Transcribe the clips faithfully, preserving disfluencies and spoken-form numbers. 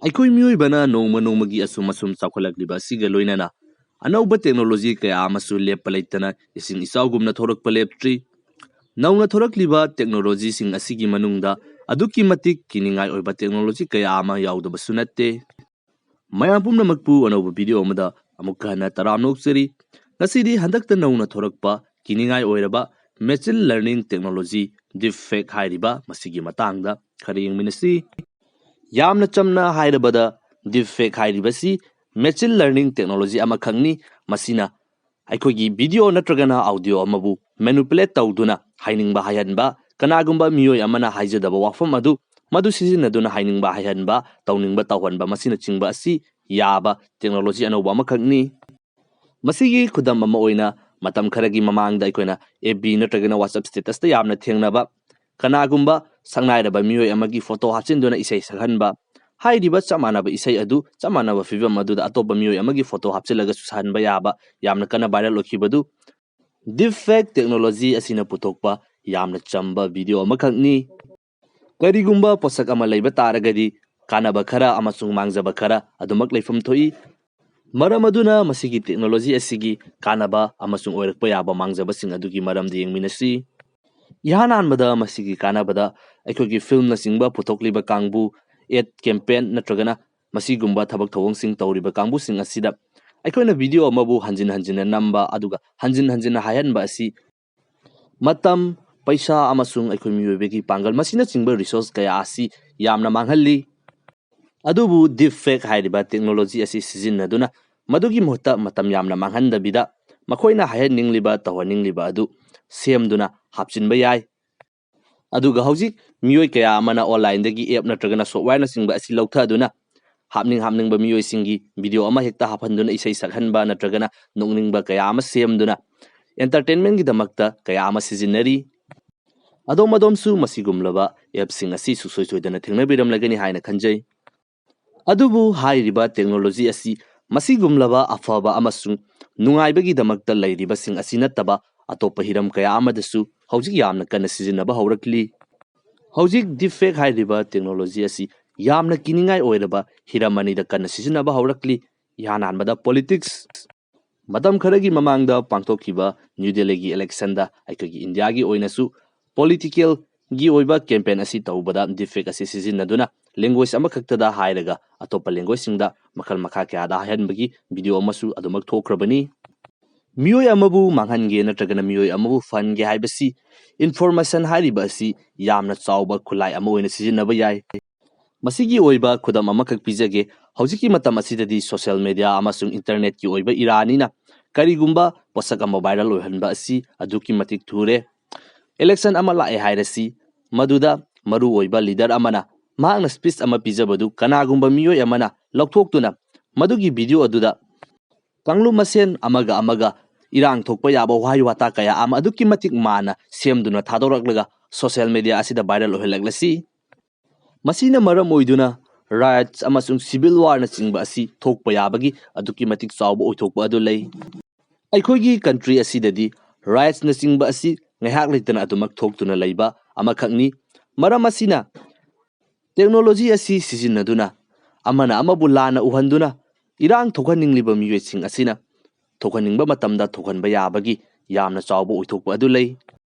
ꯑꯩꯈꯣꯏ ꯃꯤꯑꯣꯏꯕꯅ ꯅꯣꯡꯃ ꯅꯣꯡꯃꯒꯤ ꯑꯁꯨꯝ ꯑꯁꯨꯝ ꯆꯥꯎꯈꯠꯂꯛꯂꯤꯕ ꯑꯁꯤꯒ ꯂꯣꯏꯅꯅ ꯑꯅꯧꯕ ꯇꯦꯛꯅꯣꯂꯣꯖꯤ ꯀꯌꯥ ꯑꯃꯁꯨ ꯂꯦꯞꯄ ꯂꯩꯇꯅ ꯏꯁꯤꯡ ꯏꯆꯥꯎꯒꯨꯝꯅ ꯊꯣꯔꯛꯄ ꯂꯦꯞꯇ꯭ꯔꯤ꯫ ꯅꯧꯅ ꯊꯣꯔꯛꯂꯤꯕ ꯇꯦꯛꯅꯣꯂꯣꯖꯤꯁꯤꯡ ꯑꯁꯤꯒꯤ ꯃꯅꯨꯡꯗ ꯑꯗꯨꯛꯀꯤ ꯃꯇꯤꯛ ꯀꯤꯅꯤꯡꯉꯥꯏ ꯑꯣꯏꯕ ꯇꯦꯛꯅꯣꯂꯣꯖꯤ ꯀꯌꯥ ꯑꯃ ꯌꯥꯎꯗꯕꯁꯨ ꯅꯠꯇꯦ꯫ ꯃꯌꯥꯝ ꯄꯨꯝꯅꯃꯛꯄꯨ ꯑꯅꯧꯕ ꯚꯤꯗꯤꯑꯣ ꯑꯃꯗ ꯑꯃꯨꯛꯀ ꯍꯟꯅ ꯇꯔꯥꯝꯅ ꯑꯣꯛꯆꯔꯤ꯫ ꯉꯁꯤꯗꯤ ꯍꯟꯗꯛꯇ ꯅꯧꯅ ꯊꯣꯔꯛꯄ ꯀꯤꯅꯤꯡꯉꯥꯏ ꯑꯣꯏꯔꯕ machine learning technology deepfake ꯍꯥꯏꯔꯤꯕ ꯃꯁꯤꯒꯤ ꯃꯇꯥꯡꯗ ꯈꯔ ꯌꯦꯡꯃꯤꯟꯅꯁꯤ꯫ ꯌꯥꯝꯅ ꯆꯝꯅ ꯍꯥꯏꯔꯕꯗ, deepfake ꯍꯥꯏꯔꯤꯕꯁꯤ machine learning technology ꯑꯃꯈꯛꯅꯤ꯫ ꯃꯁꯤꯅ ꯑꯩꯈꯣꯏꯒꯤ ꯚꯤꯗꯤꯑꯣ ꯅꯠꯇ꯭ꯔꯒꯅ ꯑꯥꯎꯗꯤꯑꯣ ꯑꯃꯕꯨ manipulate ꯇꯧꯗꯨꯅ ꯍꯥꯏꯅꯤꯡꯕ ꯍꯥꯏꯍꯟꯕ, ꯀꯅꯥꯒꯨꯝꯕ ꯃꯤꯑꯣꯏ ꯑꯃꯅ ꯍꯥꯏꯖꯗꯕ ꯋꯥꯐꯝ ꯑꯗꯨ ꯃꯗꯨ ꯁꯤꯖꯤꯟꯅꯗꯨꯅ ꯍꯥꯏꯅꯤꯡꯕ ꯍꯥꯏꯍꯟꯕ, ꯇꯧꯅꯤꯡꯕ ꯇꯧꯍꯟꯕ, ꯃꯁꯤꯅꯆꯤꯡꯕ ꯑꯁꯤ ꯌꯥꯕ ꯇꯦꯛꯅꯣꯂꯣꯖꯤ ꯑꯅꯧꯕ ꯑꯃꯈꯛꯅꯤ꯫ ꯃꯁꯤꯒꯤ ꯈꯨꯗꯝ ꯑꯃ ꯑꯣꯏꯅ, ꯃꯇꯝ ꯈꯔꯒꯤ ꯃꯃꯥꯡꯗ ꯑꯩꯈꯣꯏꯅ F B ꯅꯠꯇ꯭ꯔꯒꯅ WhatsApp statusꯇ ꯌꯥꯝꯅ ꯊꯦꯡꯅꯕ ꯀꯅꯥꯒꯨꯝꯕ ꯁꯛꯅꯥꯏꯔꯕ ꯃꯤꯑꯣꯏ ꯑꯃꯒꯤ ꯐꯣꯇꯣ ꯍꯥꯞꯆꯤꯟꯗꯨꯅ ꯏꯁꯩ ꯁꯛꯍꯟꯕ, ꯍꯥꯏꯔꯤꯕ ꯆꯞ ꯃꯥꯟꯅꯕ ꯏꯁꯩ ꯑꯗꯨ ꯆꯞ ꯃꯥꯟꯅꯕ ꯐꯤꯕꯝ ꯑꯗꯨꯗ ꯑꯇꯣꯞꯄ ꯃꯤꯑꯣꯏ ꯑꯃꯒꯤ ꯐꯣꯇꯣ ꯍꯥꯞꯆꯤꯜꯂꯒꯁꯨ ꯁꯛꯍꯟꯕ ꯌꯥꯕ ꯌꯥꯝꯅ ꯀꯟꯅ viral ꯑꯣꯏꯈꯤꯕꯗꯨ deepfake technology ꯑꯁꯤꯅ ꯄꯨꯊꯣꯛꯄ ꯌꯥꯝꯅ ꯆꯝꯕ ꯚꯤꯗꯤꯑꯣ ꯑꯃꯈꯛꯅꯤ꯫ ꯀꯔꯤꯒꯨꯝꯕ ꯄꯣꯠꯁꯛ ꯑꯃ ꯂꯩꯕ ꯇꯥꯔꯒꯗꯤ ꯀꯥꯟꯅꯕ ꯈꯔ ꯑꯃꯁꯨꯡ ꯃꯥꯡꯖꯕ ꯈꯔ ꯑꯗꯨꯃꯛ ꯂꯩꯐꯝ ꯊꯣꯛꯏ꯫ ꯃꯔꯝ ꯑꯗꯨꯅ ꯃꯁꯤꯒꯤ ꯇꯦꯛꯅꯣꯂꯣꯖꯤ ꯑꯁꯤꯒꯤ ꯀꯥꯟꯅꯕ ꯑꯃꯁꯨꯡ ꯑꯣꯏꯔꯛꯄ ꯌꯥꯕ ꯃꯥꯡꯖꯕꯁꯤꯡ ꯑꯗꯨꯒꯤ ꯃꯔꯝꯗ ꯌꯦꯡꯃꯤꯟꯅꯁꯤ꯫ ꯏꯍꯥꯟ ꯍꯥꯟꯕꯗ ꯃꯁꯤꯒꯤ ꯀꯥꯟꯅꯕꯗ ꯑꯩꯈꯣꯏꯒꯤ ꯐꯤꯜꯝꯅꯆꯤꯡꯕ ꯄꯨꯊꯣꯛꯂꯤꯕ ꯀꯥꯡꯕꯨ, ad campaign ꯅꯠꯇ꯭ꯔꯒꯅ ꯃꯁꯤꯒꯨꯝꯕ ꯊꯕꯛ ꯊꯧꯑꯣꯡꯁꯤꯡ ꯇꯧꯔꯤꯕ ꯀꯥꯡꯕꯨꯁꯤꯡ ꯑꯁꯤꯗ ꯑꯩꯈꯣꯏꯅ ꯚꯤꯗꯤꯑꯣ ꯑꯃꯕꯨ ꯍꯟꯖꯤꯟ ꯍꯟꯖꯤꯟꯅ ꯅꯝꯕ ꯑꯗꯨꯒ ꯍꯟꯖꯤꯟ ꯍꯟꯖꯤꯟꯅ ꯍꯥꯏꯍꯟꯕ ꯑꯁꯤ ꯃꯇꯝ, ꯄꯩꯁꯥ ꯑꯃꯁꯨꯡ ꯑꯩꯈꯣꯏ ꯃꯤꯑꯣꯏꯕꯒꯤ ꯄꯥꯡꯒꯜ ꯃꯁꯤꯅꯆꯤꯡꯕ resource ꯀꯌꯥ ꯑꯁꯤ ꯌꯥꯝꯅ ꯃꯥꯡꯍꯜꯂꯤ꯫ ꯑꯗꯨꯕꯨ deepfake ꯍꯥꯏꯔꯤꯕ ꯇꯦꯛꯅꯣꯂꯣꯖꯤ ꯑꯁꯤ ꯁꯤꯖꯤꯟꯅꯗꯨꯅ ꯃꯗꯨꯒꯤ ꯃꯍꯨꯠꯇ ꯃꯇꯝ ꯌꯥꯝꯅ ꯃꯥꯡꯍꯟꯗꯕꯤꯗ ꯃꯈꯣꯏꯅ ꯍꯥꯏꯍꯟꯅꯤꯡꯂꯤꯕ, ꯇꯧꯍꯟꯅꯤꯡꯂꯤꯕ ꯑꯗꯨ ꯁꯦꯝꯗꯨꯅ ꯍꯥꯞꯆꯤꯟꯕ ꯌꯥꯏ꯫ ꯑꯗꯨꯒ ꯍꯧꯖꯤꯛ ꯃꯤꯑꯣꯏ ꯀꯌꯥ ꯑꯃꯅ online ꯗꯒꯤ app ꯅꯠꯇ꯭ꯔꯒꯅ software ꯅꯆꯤꯡꯕ ꯑꯁꯤ ꯂꯧꯊꯗꯨꯅ ꯍꯥꯞꯅꯤꯡ ꯍꯥꯞꯅꯤꯡꯕ ꯃꯤꯑꯣꯏꯁꯤꯡꯒꯤ ꯚꯤꯗꯤꯑꯣ ꯑꯃ ꯍꯦꯛꯇ ꯍꯥꯞꯍꯟꯗꯨꯅ ꯏꯁꯩ ꯁꯛꯍꯟꯕ ꯅꯠꯇ꯭ꯔꯒꯅ ꯅꯣꯛꯅꯤꯡꯕ ꯀꯌꯥ ꯑꯃ ꯁꯦꯝꯗꯨꯅ entertainment ꯒꯤꯗꯃꯛꯇ ꯀꯌꯥ ꯑꯃ ꯁꯤꯖꯤꯟꯅꯔꯤ꯫ ꯑꯗꯣꯝ ꯑꯗꯣꯝꯁꯨ ꯃꯁꯤꯒꯨꯝꯂꯕ app ꯁꯤꯡ ꯑꯁꯤ ꯁꯨꯡꯁꯣꯏ ꯁꯣꯏꯗꯅ ꯊꯦꯡꯅꯕꯤꯔꯝꯂꯒꯅꯤ ꯍꯥꯏꯅ ꯈꯟꯖꯩ꯫ ꯑꯗꯨꯕꯨ ꯍꯥꯏꯔꯤꯕ ꯇꯦꯛꯅꯣꯂꯣꯖꯤ ꯑꯁꯤ ꯃꯁꯤꯒꯨꯝꯂꯕ ꯑꯐꯕ ꯑꯃꯁꯨꯡ ꯅꯨꯡꯉꯥꯏꯕꯒꯤꯗꯃꯛꯇ ꯂꯩꯔꯤꯕꯁꯤꯡ ꯑꯁꯤ ꯅꯠꯇꯕ ꯑꯇꯣꯞꯄ ꯍꯤꯔꯝ ꯀꯌꯥ ꯑꯃꯗꯁꯨ ꯍꯧꯖꯤꯛ ꯌꯥꯝꯅ ꯀꯟꯅ ꯁꯤꯖꯤꯟꯅꯕ ꯍꯧꯔꯛꯂꯤ꯫ ꯍꯧꯖꯤꯛ deepfake ꯍꯥꯏꯔꯤꯕ ꯇꯦꯛꯅꯣꯂꯣꯖꯤ ꯑꯁꯤ ꯌꯥꯝꯅ ꯀꯤꯅꯤꯡꯉꯥꯏ ꯑꯣꯏꯔꯕ ꯍꯤꯔꯝ ꯑꯅꯤꯗ ꯀꯟꯅ ꯁꯤꯖꯤꯟꯅꯕ ꯍꯧꯔꯛꯂꯤ꯫ ꯏꯍꯥꯟ ꯍꯥꯟꯕꯗ politics꯫ ꯃꯇꯝ ꯈꯔꯒꯤ ꯃꯃꯥꯡꯗ ꯄꯥꯡꯊꯣꯛꯈꯤꯕ ꯅ꯭ꯌꯨ ꯗꯦꯜꯂꯤꯒꯤ electionꯗ ꯑꯩꯈꯣꯏꯒꯤ ꯏꯟꯗꯤꯌꯥꯒꯤ ꯑꯣꯏꯅꯁꯨ politicalꯒꯤ ꯑꯣꯏꯕ campaign ꯑꯁꯤ ꯇꯧꯕꯗ deepfake ꯑꯁꯤ ꯁꯤꯖꯤꯟꯅꯗꯨꯅ language ꯑꯃꯈꯛꯇꯗ ꯍꯥꯏꯔꯒ ꯑꯇꯣꯞꯄ languageꯁꯤꯡꯗ ꯃꯈꯜ ꯃꯈꯥ ꯀꯌꯥꯗ ꯍꯥꯏꯍꯟꯕꯒꯤ video ꯑꯃꯁꯨ ꯑꯗꯨꯃꯛ ꯊꯣꯛꯈ꯭ꯔꯕꯅꯤ꯫ ꯃꯤꯑꯣꯏ ꯑꯃꯕꯨ ꯃꯥꯡꯍꯟꯒꯦ ꯅꯠꯇ꯭ꯔꯒꯅ ꯃꯤꯑꯣꯏ ꯑꯃꯕꯨ ꯐꯍꯟꯒꯦ ꯍꯥꯏꯕꯁꯤ information ꯍꯥꯏꯔꯤꯕ ꯑꯁꯤ ꯌꯥꯝꯅ ꯆꯥꯎꯕ ꯈꯨꯠꯂꯥꯏ ꯑꯃ ꯑꯣꯏꯅ ꯁꯤꯖꯤꯟꯅꯕ ꯌꯥꯏ꯫ ꯃꯁꯤꯒꯤ ꯑꯣꯏꯕ ꯈꯨꯗꯝ ꯑꯃꯈꯛ ꯄꯤꯖꯒꯦ꯫ ꯍꯧꯖꯤꯛꯀꯤ ꯃꯇꯝ ꯑꯁꯤꯗꯗꯤ social media ꯑꯃꯁꯨꯡ internetꯀꯤ ꯑꯣꯏꯕ eraꯅꯤꯅ ꯀꯔꯤꯒꯨꯝꯕ ꯄꯣꯠꯁꯛ ꯑꯃ viral ꯑꯣꯏꯍꯟꯕ ꯑꯁꯤ ꯑꯗꯨꯛꯀꯤ ꯃꯇꯤꯛ ꯊꯨꯔꯦ꯫ Election ꯑꯃ ꯂꯥꯛꯑꯦ ꯍꯥꯏꯔꯁꯤ, ꯃꯗꯨꯗ ꯃꯔꯨꯑꯣꯏꯕ leader ꯑꯃꯅ ꯃꯍꯥꯛꯅ speech ꯑꯃ ꯄꯤꯖꯕꯗꯨ ꯀꯅꯥꯒꯨꯝꯕ ꯃꯤꯑꯣꯏ ꯑꯃꯅ ꯂꯧꯊꯣꯛꯇꯨꯅ ꯃꯗꯨꯒꯤ video ꯑꯗꯨꯗ ꯀꯥꯡꯂꯨꯞ ꯃꯁꯦꯟ ꯑꯃꯒ ꯑꯃꯒ ꯏꯔꯥꯡ ꯊꯣꯛꯄ ꯌꯥꯕ ꯋꯥꯍꯩ ꯋꯥꯇꯥ ꯀꯌꯥ ꯑꯃ ꯑꯗꯨꯛꯀꯤ ꯃꯇꯤꯛ ꯃꯥꯟꯅ ꯁꯦꯝꯗꯨꯅ ꯊꯥꯗꯣꯔꯛꯂꯒ social media ꯑꯁꯤꯗ viral ꯑꯣꯏꯍꯜꯂꯛꯂꯁꯤ꯫ ꯃꯁꯤꯅ ꯃꯔꯝ ꯑꯣꯏꯗꯨꯅ riots ꯑꯃꯁꯨꯡ civil warꯅꯆꯤꯡꯕ ꯑꯁꯤ ꯊꯣꯛꯄ ꯌꯥꯕꯒꯤ ꯑꯗꯨꯛꯀꯤ ꯃꯇꯤꯛ ꯆꯥꯎꯕ ꯑꯣꯏꯊꯣꯛꯄ ꯑꯗꯨ ꯂꯩ꯫ ꯑꯩꯈꯣꯏꯒꯤ country ꯑꯁꯤꯗꯗꯤ riotsꯅꯆꯤꯡꯕ ꯑꯁꯤ ꯉꯥꯏꯍꯥꯛ ꯂꯩꯇꯅ ꯑꯗꯨꯃꯛ ꯊꯣꯛꯇꯨꯅ ꯂꯩꯕ ꯑꯃꯈꯛꯅꯤ꯫ ꯃꯔꯝ ꯑꯁꯤꯅ technology ꯑꯁꯤ ꯁꯤꯖꯤꯟꯅꯗꯨꯅ ꯑꯃꯅ ꯑꯃꯕꯨ ꯂꯥꯟꯅ ꯎꯍꯟꯗꯨꯅ ꯏꯔꯥꯡ ꯊꯣꯛꯍꯟꯅꯤꯡꯂꯤꯕ ꯃꯤꯑꯣꯏꯁꯤꯡ ꯑꯁꯤꯅ ꯊꯣꯛꯍꯟꯅꯤꯡꯕ ꯃꯇꯝꯗ ꯊꯣꯛꯍꯟꯕ ꯌꯥꯕꯒꯤ ꯌꯥꯝꯅ ꯆꯥꯎꯕ ꯑꯣꯏꯊꯣꯛꯄ ꯑꯗꯨ ꯂꯩ꯫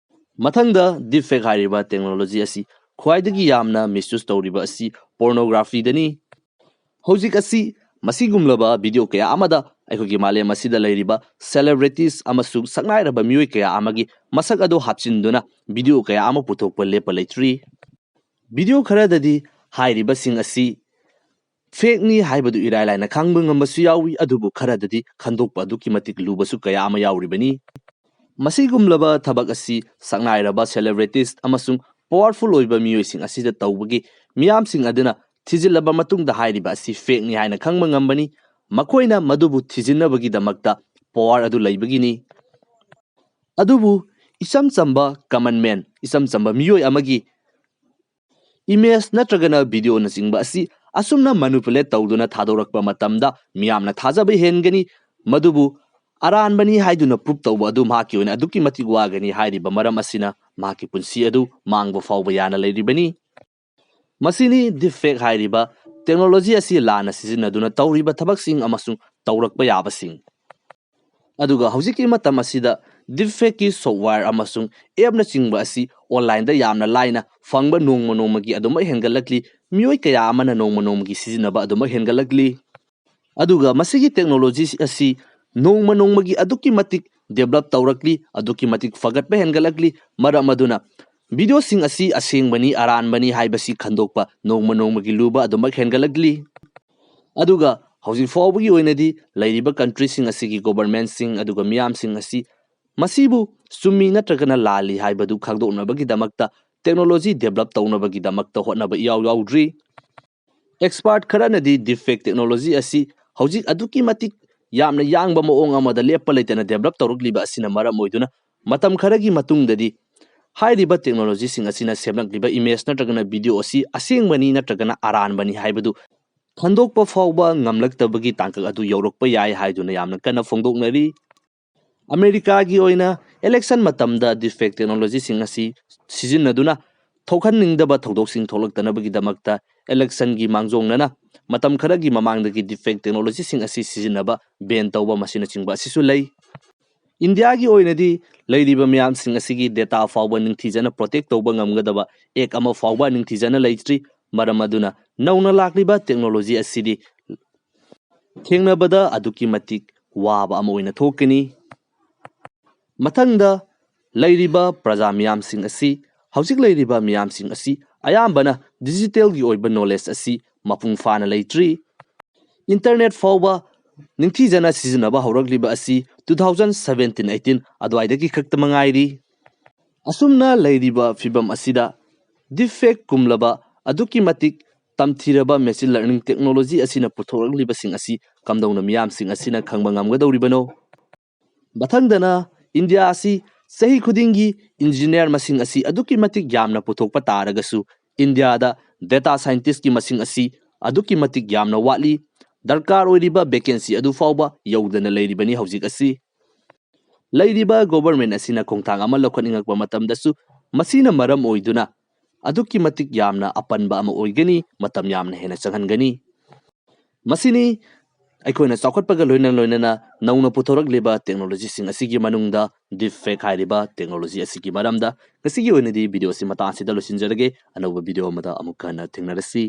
ꯃꯊꯪꯗ deepfake ꯍꯥꯏꯔꯤꯕ technology ꯑꯁꯤ ꯈ꯭ꯋꯥꯏꯗꯒꯤ ꯌꯥꯝꯅ misuse ꯇꯧꯔꯤꯕ ꯑꯁꯤ pornographyꯗꯅꯤ꯫ ꯍꯧꯖꯤꯛ ꯑꯁꯤ ꯃꯁꯤꯒꯨꯝꯂꯕ video ꯀꯌꯥ ꯑꯃꯗ ꯑꯩꯈꯣꯏꯒꯤ ꯃꯥꯂꯦꯝ ꯑꯁꯤꯗ ꯂꯩꯔꯤꯕ celebrities ꯑꯃꯁꯨꯡ ꯁꯛꯅꯥꯏꯔꯕ ꯃꯤꯑꯣꯏ ꯀꯌꯥ ꯑꯃꯒꯤ ꯃꯁꯛ ꯑꯗꯨ ꯍꯥꯞꯆꯤꯟꯗꯨꯅ video ꯀꯌꯥ ꯑꯃ ꯄꯨꯊꯣꯛꯄ ꯂꯦꯞꯄ ꯂꯩꯇ꯭ꯔꯤ꯫ Video ꯈꯔꯗꯗꯤ ꯍꯥꯏꯔꯤꯕꯁꯤꯡ ꯑꯁꯤ fakeꯅꯤ ꯍꯥꯏꯕꯗꯨ ꯏꯔꯥꯏ ꯂꯥꯏꯅ ꯈꯪꯕ ꯉꯝꯕꯁꯨ ꯌꯥꯎꯏ, ꯑꯗꯨꯕꯨ ꯈꯔꯗꯗꯤ ꯈꯟꯗꯣꯛꯄ ꯑꯗꯨꯛꯀꯤ ꯃꯇꯤꯛ ꯂꯨꯕꯁꯨ ꯀꯌꯥ ꯑꯃ ꯌꯥꯎꯔꯤꯕꯅꯤ꯫ ꯃꯁꯤꯒꯨꯝꯂꯕ ꯊꯕꯛ ꯑꯁꯤ ꯁꯛꯅꯥꯏꯔꯕ celebrities ꯑꯃꯁꯨꯡ powerful ꯑꯣꯏꯕ ꯃꯤꯑꯣꯏꯁꯤꯡ ꯑꯁꯤꯗ ꯇꯧꯕꯒꯤ ꯃꯤꯌꯥꯝꯁꯤꯡ ꯑꯗꯨꯅ ꯊꯤꯖꯤꯜꯂꯕ ꯃꯇꯨꯡꯗ ꯍꯥꯏꯔꯤꯕ ꯑꯁꯤ fakeꯅꯤ ꯍꯥꯏꯅ ꯈꯪꯕ ꯉꯝꯕꯅꯤ꯫ ꯃꯈꯣꯏꯅ ꯃꯗꯨꯕꯨ ꯊꯤꯖꯤꯟꯅꯕꯒꯤꯗꯃꯛꯇ power ꯑꯗꯨ ꯂꯩꯕꯒꯤꯅꯤ꯫ ꯑꯗꯨꯕꯨ ꯏꯆꯝ ꯆꯝꯕ common man, ꯏꯆꯝ ꯆꯝꯕ ꯃꯤꯑꯣꯏ ꯑꯃꯒꯤ image ꯅꯠꯇ꯭ꯔꯒꯅ videoꯅꯆꯤꯡꯕ ꯑꯁꯤ ꯑꯁꯨꯝꯅ manipulate ꯇꯧꯗꯨꯅ ꯊꯥꯗꯣꯔꯛꯄ ꯃꯇꯝꯗ ꯃꯤꯌꯥꯝꯅ ꯊꯥꯖꯕ ꯍꯦꯟꯒꯅꯤ꯫ ꯃꯗꯨꯕꯨ ꯑꯔꯥꯟꯕꯅꯤ ꯍꯥꯏꯗꯨꯅ proof ꯇꯧꯕ ꯑꯗꯨ ꯃꯍꯥꯛꯀꯤ ꯑꯣꯏꯅ ꯑꯗꯨꯛꯀꯤ ꯃꯇꯤꯛ ꯋꯥꯒꯅꯤ꯫ ꯍꯥꯏꯔꯤꯕ ꯃꯔꯝ ꯑꯁꯤꯅ ꯃꯍꯥꯛꯀꯤ ꯄꯨꯟꯁꯤ ꯑꯗꯨ ꯃꯥꯡꯕ ꯐꯥꯎꯕ ꯌꯥꯅ ꯂꯩꯔꯤꯕꯅꯤ꯫ ꯃꯁꯤꯅꯤ deepfake ꯍꯥꯏꯔꯤꯕ technology ꯑꯁꯤ ꯂꯥꯟꯅ ꯁꯤꯖꯤꯟꯅꯗꯨꯅ ꯇꯧꯔꯤꯕ ꯊꯕꯛꯁꯤꯡ ꯑꯃꯁꯨꯡ ꯇꯧꯔꯛꯄ ꯌꯥꯕꯁꯤꯡ꯫ ꯑꯗꯨꯒ ꯍꯧꯖꯤꯛꯀꯤ ꯃꯇꯝ ꯑꯁꯤꯗ deepfakeꯀꯤ software ꯑꯃꯁꯨꯡ appꯅꯆꯤꯡꯕ ꯑꯁꯤ onlineꯗ ꯌꯥꯝꯅ ꯂꯥꯏꯅ ꯐꯪꯕ ꯅꯣꯡꯃ ꯅꯣꯡꯃꯒꯤ ꯑꯗꯨꯃꯛ ꯍꯦꯟꯒꯠꯂꯛꯂꯤ꯫ ꯃꯤꯑꯣꯏ ꯀꯌꯥ ꯑꯃꯅ ꯅꯣꯡꯃ ꯅꯣꯡꯃꯒꯤ ꯁꯤꯖꯤꯟꯅꯕ ꯑꯗꯨꯃꯛ ꯍꯦꯟꯒꯠꯂꯛꯂꯤ꯫ ꯑꯗꯨꯒ ꯃꯁꯤꯒꯤ technology ꯑꯁꯤ ꯅꯣꯡꯃ ꯅꯣꯡꯃꯒꯤ ꯑꯗꯨꯛꯀꯤ ꯃꯇꯤꯛ develop ꯇꯧꯔꯛꯂꯤ, ꯑꯗꯨꯛꯀꯤ ꯃꯇꯤꯛ ꯐꯒꯠꯄ ꯍꯦꯟꯒꯠꯂꯛꯂꯤ꯫ ꯃꯔꯝ ꯑꯗꯨꯅ videoꯁꯤꯡ ꯑꯁꯤ ꯑꯁꯦꯡꯕꯅꯤ ꯑꯔꯥꯟꯕꯅꯤ ꯍꯥꯏꯕꯁꯤ ꯈꯟꯗꯣꯛꯄ ꯅꯣꯡꯃ ꯅꯣꯡꯃꯒꯤ ꯂꯨꯕ ꯑꯗꯨꯃꯛ ꯍꯦꯟꯒꯠꯂꯛꯂꯤ꯫ ꯑꯗꯨꯒ ꯍꯧꯖꯤꯛ ꯐꯥꯎꯕꯒꯤ ꯑꯣꯏꯅꯗꯤ ꯂꯩꯔꯤꯕ countryꯁꯤꯡ ꯑꯁꯤꯒꯤ governmentꯁꯤꯡ ꯑꯗꯨꯒ ꯃꯤꯌꯥꯝꯁꯤꯡ ꯑꯁꯤ ꯃꯁꯤꯕꯨ ꯆꯨꯝꯃꯤ ꯅꯠꯇ꯭ꯔꯒꯅ ꯂꯥꯜꯂꯤ ꯍꯥꯏꯕꯗꯨ ꯈꯪꯗꯣꯛꯅꯕꯒꯤꯗꯃꯛꯇ technology develop ꯇꯧꯅꯕꯒꯤꯗꯃꯛꯇ ꯍꯣꯠꯅꯕ ꯏꯌꯥꯎ ꯌꯥꯎꯗ꯭ꯔꯤ꯫ Expert ꯈꯔꯅꯗꯤ deepfake technology ꯑꯁꯤ ꯍꯧꯖꯤꯛ ꯑꯗꯨꯛꯀꯤ ꯃꯇꯤꯛ ꯌꯥꯝꯅ ꯌꯥꯡꯕ ꯃꯑꯣꯡ ꯑꯃꯗ ꯂꯦꯞꯄ ꯂꯩꯇꯅ develop ꯇꯧꯔꯛꯂꯤꯕ ꯑꯁꯤꯅ ꯃꯔꯝ ꯑꯣꯏꯗꯨꯅ ꯃꯇꯝ ꯈꯔꯒꯤ ꯃꯇꯨꯡꯗꯗꯤ ꯍꯥꯏꯔꯤꯕ technologyꯁꯤꯡ ꯑꯁꯤꯅ ꯁꯦꯝꯂꯛꯂꯤꯕ image ꯅꯠꯇ꯭ꯔꯒꯅ video ꯑꯁꯤ ꯑꯁꯦꯡꯕꯅꯤ ꯅꯠꯇ꯭ꯔꯒꯅ ꯑꯔꯥꯟꯕꯅꯤ ꯍꯥꯏꯕꯗꯨ ꯈꯟꯗꯣꯛꯄ ꯐꯥꯎꯕ ꯉꯝꯂꯛꯇꯕꯒꯤ ꯇꯥꯡꯀꯛ ꯑꯗꯨ ꯌꯧꯔꯛꯄ ꯌꯥꯏ ꯍꯥꯏꯗꯨꯅ ꯌꯥꯝꯅ ꯀꯟꯅ ꯐꯣꯡꯗꯣꯛꯅꯔꯤ꯫ ꯑꯃꯦꯔꯤꯀꯥꯒꯤ ꯑꯣꯏꯅ election ꯃꯇꯝꯗ deepfake technologyꯁꯤꯡ ꯑꯁꯤ ꯁꯤꯖꯤꯟꯅꯗꯨꯅ ꯊꯣꯛꯍꯟꯅꯤꯡꯗꯕ ꯊꯧꯗꯣꯛꯁꯤꯡ ꯊꯣꯛꯂꯛꯇꯅꯕꯒꯤꯗꯃꯛꯇ electionꯒꯤ ꯃꯥꯡꯖꯧꯅꯅ ꯃꯇꯝ ꯈꯔꯒꯤ ꯃꯃꯥꯡꯗꯒꯤ deepfake technologyꯁꯤꯡ ꯑꯁꯤ ꯁꯤꯖꯤꯟꯅꯕ ban ꯇꯧꯕ ꯃꯁꯤꯅꯆꯤꯡꯕ ꯑꯁꯤꯁꯨ ꯂꯩ꯫ ꯏꯟꯗꯤꯌꯥꯒꯤ ꯑꯣꯏꯅꯗꯤ ꯂꯩꯔꯤꯕ ꯃꯤꯌꯥꯝꯁꯤꯡ ꯑꯁꯤꯒꯤ data ꯐꯥꯎꯕ ꯅꯤꯡꯊꯤꯖꯅ protect ꯇꯧꯕ ꯉꯝꯒꯗꯕ act ꯑꯃ ꯐꯥꯎꯕ ꯅꯤꯡꯊꯤꯖꯅ ꯂꯩꯇ꯭ꯔꯤ꯫ ꯃꯔꯝ ꯑꯗꯨꯅ ꯅꯧꯅ ꯂꯥꯛꯂꯤꯕ technology ꯑꯁꯤꯗꯤ ꯊꯦꯡꯅꯕꯗ ꯑꯗꯨꯛꯀꯤ ꯃꯇꯤꯛ ꯋꯥꯕ ꯑꯃ ꯑꯣꯏꯅ ꯊꯣꯛꯀꯅꯤ꯫ ꯃꯊꯪꯗ ꯂꯩꯔꯤꯕ ꯄ꯭ꯔꯖꯥ ꯃꯤꯌꯥꯝꯁꯤꯡ ꯑꯁꯤ, ꯍꯧꯖꯤꯛ ꯂꯩꯔꯤꯕ ꯃꯤꯌꯥꯝꯁꯤꯡ ꯑꯁꯤ ꯑꯌꯥꯝꯕꯅ digitalꯒꯤ ꯑꯣꯏꯕ knowledge ꯑꯁꯤ ꯃꯄꯨꯡ ꯐꯥꯅ ꯂꯩꯇ꯭ꯔꯤ꯫ Internet ꯐꯥꯎꯕ ꯅꯤꯡꯊꯤꯖꯅ ꯁꯤꯖꯤꯟꯅꯕ ꯍꯧꯔꯛꯂꯤꯕ ꯑꯁꯤ two thousand seventeen eighteen ꯑꯗꯨꯋꯥꯏꯗꯒꯤ ꯈꯛꯇ ꯃꯉꯥꯏꯔꯤ꯫ ꯑꯁꯨꯝꯅ ꯂꯩꯔꯤꯕ ꯐꯤꯕꯝ ꯑꯁꯤꯗ deepfake ꯀꯨꯝꯂꯕ ꯑꯗꯨꯛꯀꯤ ꯃꯇꯤꯛ ꯇꯝꯊꯤꯔꯕ machine learning technology ꯑꯁꯤꯅ ꯄꯨꯊꯣꯔꯛꯂꯤꯕꯁꯤꯡ ꯑꯁꯤ ꯀꯝꯗꯧꯅ ꯃꯤꯌꯥꯝꯁꯤꯡ ꯑꯁꯤꯅ ꯈꯪꯕ ꯉꯝꯒꯗꯧꯔꯤꯕꯅꯣ? ꯃꯊꯪꯗꯅ ꯏꯟꯗꯤꯌꯥ ꯑꯁꯤ ꯆꯍꯤ ꯈꯨꯗꯤꯡꯒꯤ engineer ꯃꯁꯤꯡ ꯑꯁꯤ ꯑꯗꯨꯛꯀꯤ ꯃꯇꯤꯛ ꯌꯥꯝꯅ ꯄꯨꯊꯣꯛꯄ ꯇꯥꯔꯒꯁꯨ ꯏꯟꯗꯤꯌꯥꯗ data scientistꯀꯤ ꯃꯁꯤꯡ ꯑꯁꯤ ꯑꯗꯨꯛꯀꯤ ꯃꯇꯤꯛ ꯌꯥꯝꯅ ꯋꯥꯠꯂꯤ꯫ ꯗꯔꯀꯥꯔ ꯑꯣꯏꯔꯤꯕ vacancy ꯑꯗꯨ ꯐꯥꯎꯕ ꯌꯧꯗꯅ ꯂꯩꯔꯤꯕꯅꯤ ꯍꯧꯖꯤꯛ ꯑꯁꯤ꯫ ꯂꯩꯔꯤꯕ government ꯑꯁꯤꯅ ꯈꯣꯡꯊꯥꯡ ꯑꯃ ꯂꯧꯈꯠꯅꯤꯡꯉꯛꯄ ꯃꯇꯝꯗꯁꯨ ꯃꯁꯤꯅ ꯃꯔꯝ ꯑꯣꯏꯗꯨꯅ ꯑꯗꯨꯛꯀꯤ ꯃꯇꯤꯛ ꯌꯥꯝꯅ ꯑꯄꯟꯕ ꯑꯃ ꯑꯣꯏꯒꯅꯤ, ꯃꯇꯝ ꯌꯥꯝꯅ ꯍꯦꯟꯅ ꯆꯪꯍꯟꯒꯅꯤ꯫ ꯃꯁꯤꯅꯤ ꯑꯩꯈꯣꯏꯅ ꯆꯥꯎꯈꯠꯄꯒ ꯂꯣꯏꯅ ꯂꯣꯏꯅꯅ ꯅꯧꯅ ꯄꯨꯊꯣꯔꯛꯂꯤꯕ ꯇꯦꯛꯅꯣꯂꯣꯖꯤꯁꯤꯡ ꯑꯁꯤꯒꯤ ꯃꯅꯨꯡꯗ ꯗꯤꯞ ꯐꯦꯛ ꯍꯥꯏꯔꯤꯕ ꯇꯦꯛꯅꯣꯂꯣꯖꯤ ꯑꯁꯤꯒꯤ ꯃꯔꯝꯗ꯫ ꯉꯁꯤꯒꯤ ꯑꯣꯏꯅꯗꯤ ꯚꯤꯗꯤꯑꯣ ꯑꯁꯤ ꯃꯇꯥꯡ ꯑꯁꯤꯗ ꯂꯣꯏꯁꯤꯟꯖꯔꯒꯦ꯫ ꯑꯅꯧꯕ ꯚꯤꯗꯤꯑꯣ ꯑꯃꯗ ꯑꯃꯨꯛꯀ ꯍꯟꯅ ꯊꯦꯡꯅꯔꯁꯤ꯫